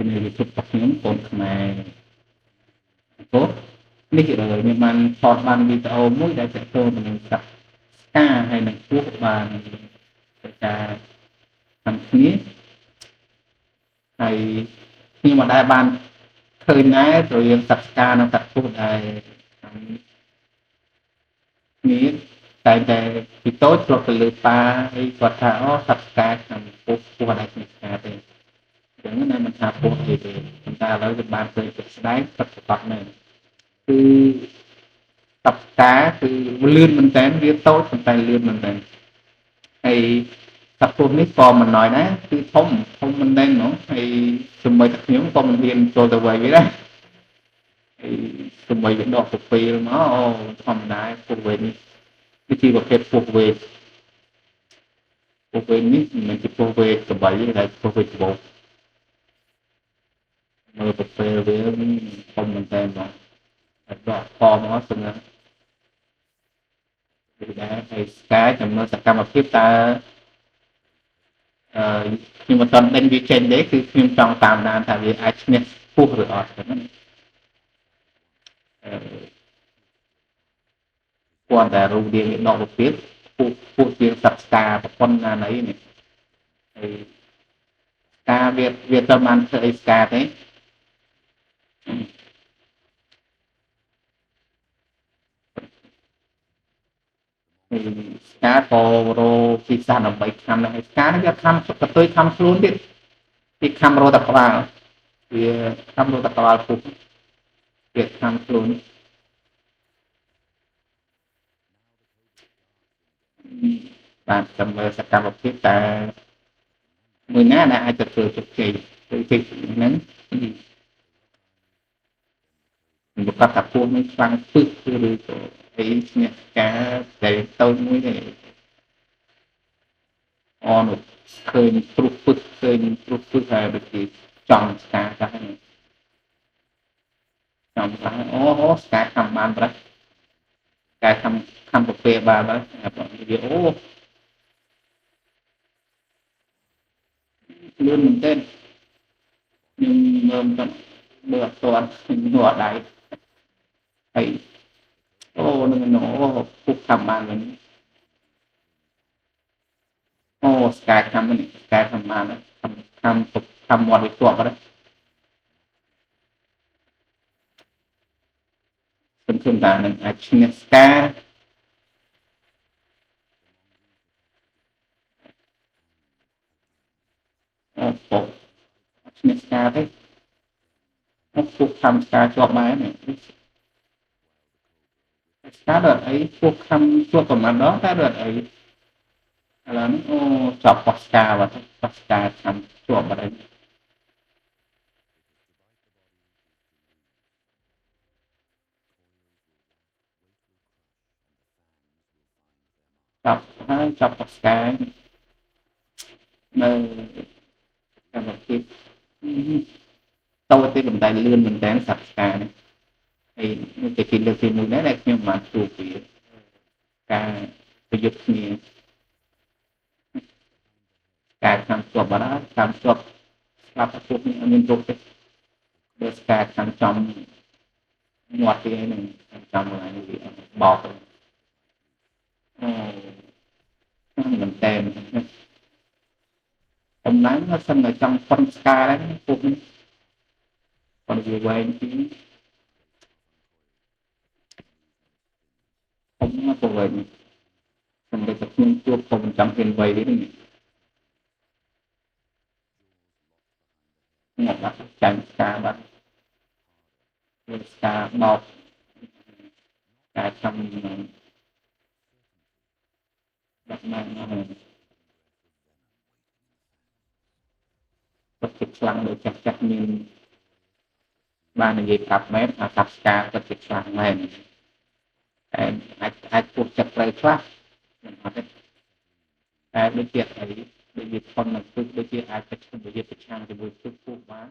នៅ YouTube របស់ខ្ញុំកូនខ្មែរអង្គរនេះខ្ញុំបានថតបានវីដេអូមួយដែលទាក់ទងទៅនឹងសត្វស្កាហើយនឹងពស់បានធ្វើការខាំគ្នាហើយខ្ញុំមិនដែលបានឃើញដែររវាងសត្វស្កានិងសត្វពស់ដែលខាំគ្នាតែតែពីតូចធ្លាប់ទៅលើប៉ាហើយគាត់ថាអូសត្វស្កាខាំពស់ពស់អត់ដែលគ្នាស្កាទេអញ្ចឹងណាមិនថាពស់អីទេប៉ុន្តែឥឡូវវាបានឃើញជាក់ស្ដែងពិតប្រាកដមែនគឺសត្វស្កាគឺលឿនមែនតើវាតូចប៉ុន្តែលឿនមែនតើហើយសត្វពស់នេះក៏មិនណយដែរគឺធំធំមែនតើហ្មងហើយសម្បីតែខ្ញុំក៏មិនហ៊ានចូលទៅវាយវាដែរហើយសម្បីវាដកពពេលមកអូធម្មតាពស់វែងនេះវាជាប្រភេទពស់វែងពស់វែងនេះមិនមែនជាពស់វែងកបីទេតែពស់វែងច្បោកមើលពពេលវាធំមែនតើហ្មងហើយដកខមកសម្រាប់វាដែរហើយស្កាចំនួនសកម្មភាពតើអឺខ្ញុំមិនទាន់ដេញវាចេញទេគឺខ្ញុំចង់តាមដានថាវាអាចឈ្នះពស់ឬអត់ហ្នឹងអឺគាត់តែរូបរាងវាដកពពេលពស់ពស់ជាងសត្វស្កាប្រពន្ធណាណីនេះហើយស្កាវាវាទៅបានធ្វើអីស្កាទេហើយស្កាក៏រោទីសាសដើម្បីខំដែរហើយស្កានេះវាខំកតុយខំខ្លួនទៀតវាខំរោតែក្បាលវាខំរោតែក្បាលពុះវាខំខ្លួនបាទចាំមើលសកម្មភាពតើមួយណាដែលអាចទទួលជោគជ័យទៅជ័យហ្នឹងប្រកាសថាពស់នេះខ្លាំងពឹសឬក៏អីឈ្នះការដែលតូចមួយទេអនោះឃើញព្រុសពឹសឃើញព្រុសពឹសហើយដូចជាចង់ស្កាដែរចង់ដែរអូអូស្កាខំបានប្រាស់ស្កាខំខំពពែបានបាទវាអូលឿនមែនទែនខ្ញុំមើលមិនមើលអត់ទាន់ខ្ញុំអត់ដៃហើយអូនឹងអូពុកខំបានវិញអូស្កាខំនេះស្កាខំបានខំខំខំមាត់វាជាប់បាត់ខ្ញុំឃើញថានឹងអាចឈ្នះស្កាអូពុកឈ្នះស្កាទេអូពុកខំស្កាជាប់ដែរនេះស្កាដល់អីពុកខំជាប់ប្រហែលដងតែដល់អីឥឡូវនេះអូចាប់ប៉ោះស្កាបាត់ប៉ោះស្កាខំជាប់បាត់ហើយចាប់ហើយចាប់ប៉ោះស្កានៅកម្មវិធីតូចទេប៉ុន្តែលឿនមែនតើសត្វស្កានេះហើយនេះជាលើកទី1ដែរដែលខ្ញុំបានជួបវាការប្រយុទ្ធគ្នាការខំជាប់បាត់ហើយខំជាប់ស្លាប់ពួកនេះអត់មានទុកទេបើស្កាខំចំញាត់គេហ្នឹងខំចំកន្លែងនេះវាបោកអូមែនតើកំណាំងសិនតែចង់ប៉ុនស្កាដែរពួកនេះប៉ុនវាវែងជាងធំណាស់ពវិញសម្រាប់តែខ្ញុំជួបក៏មិនចង់ហ៊ានវៃទេនេះងាប់បាត់ចាញ់ស្កាបាត់វាស្កាបោកការខំបាត់មកហ្នឹងពិតជាខ្លាំងដូចចាស់ចាស់មានបាននិយាយប្រាប់មែនថាសត្វស្កាពិតជាខ្លាំងមែនតែអាចពុះចិត្តត្រូវខ្លះមិនអត់ទេតែដូចជាអីដូចជាធននឹងពឹសដូចជាអាចប្រឆាំងជាមួយពឹសពុះបាន